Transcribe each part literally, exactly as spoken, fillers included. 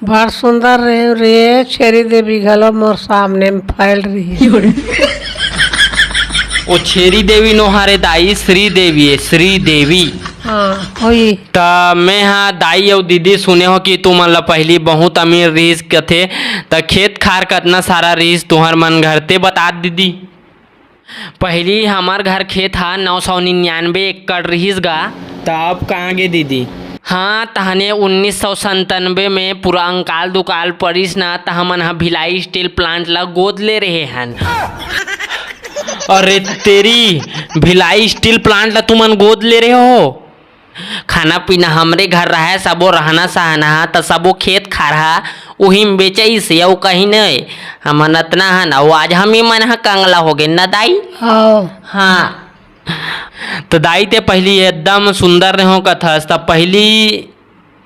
बड़ सुंदर रहे रे, छेरी देवी घलो मोर सामने में फैल रही। ओ छेरी देवी नोहरे दाई, श्री देवी है, श्री देवी। हाँ, होई। त मैं हा दाई अउ दीदी सुने हो कि तुमन ला पहली बहुत अमीर रिहिस कथे, त खेत खार कतना सारा रिहिस तुहर मन घर, ते बता दीदी। पहली हमर घर खेत हा नौ सौ निन्यानवे एकड़ रिहिस गा। त अब कहाँ गे दीदी? हाँ, तहने उन्नीस सौ संतानवे में पूरा अंकाल दुकाल परिस ना, त हमन ह भिलाई स्टील प्लांट ला गोद ले रहे हन। अरे तेरी, भिलाई स्टील प्लांट ला तुमन गोद ले रहे हो? खाना पीना हमरे घर रहे, सबो रहना सहना हा, त सबो खेत खार हा उही में बेचइस, अउ कहीं नहीं। हमन अतना हन, अउ आज हम ही मन ह कंगला हो गे न दाई। हाँ। हाँ, त दाई ते पहली एकदम सुंदर रहो कथस, त पहली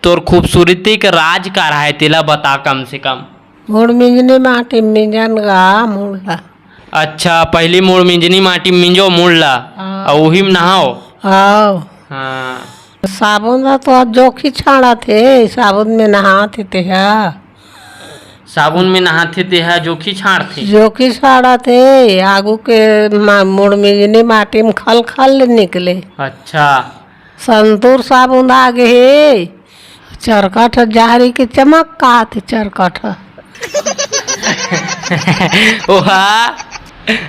तोर खूबसूरती के राज का रहे, तेला बता कम से कम। मुड़ मिंजनी माटी मिंजन गा मुड़ ला। अच्छा, पहली मुड़ मिंजनी माटी मिंजो मुड़ ला, हाँ। अउ उही में नहाओ। हाँ। हाँ। साबुन ला तो अब जोखी छाड़ा थे, साबुन में नहा थे ते हा। साबुन में नहाथे ते हा जोखी छाड़थे। जोखी छाड़ा थे, आगू के मा-, मुड़ मिंजनी माटी में खल खल निकले। अच्छा। संतूर साबुन आ गे हे, चरकट जहरी के चमक का थे चरकट। ओहा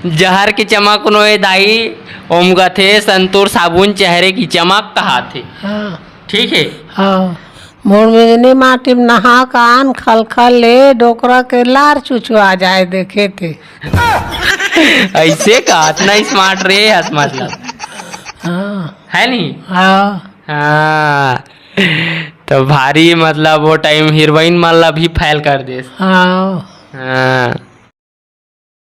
जहर के चमक नोहे दाई, ओम कथे संतूर साबुन चेहरे की चमक कहाथे। हाँ। ठीक है। हाँ। मुड़ मिंजनी माटी में नहा कान खल खल ले डोकरा के लार चुचुआ जाए देखे थे। ऐसे का इतना स्मार्ट रे हस मतलब। हाँ। है नहीं? हाँ। हाँ। तो भारी मतलब वो टाइम हीरोइन मन ला भी फैल कर देस। हाँ। हाँ।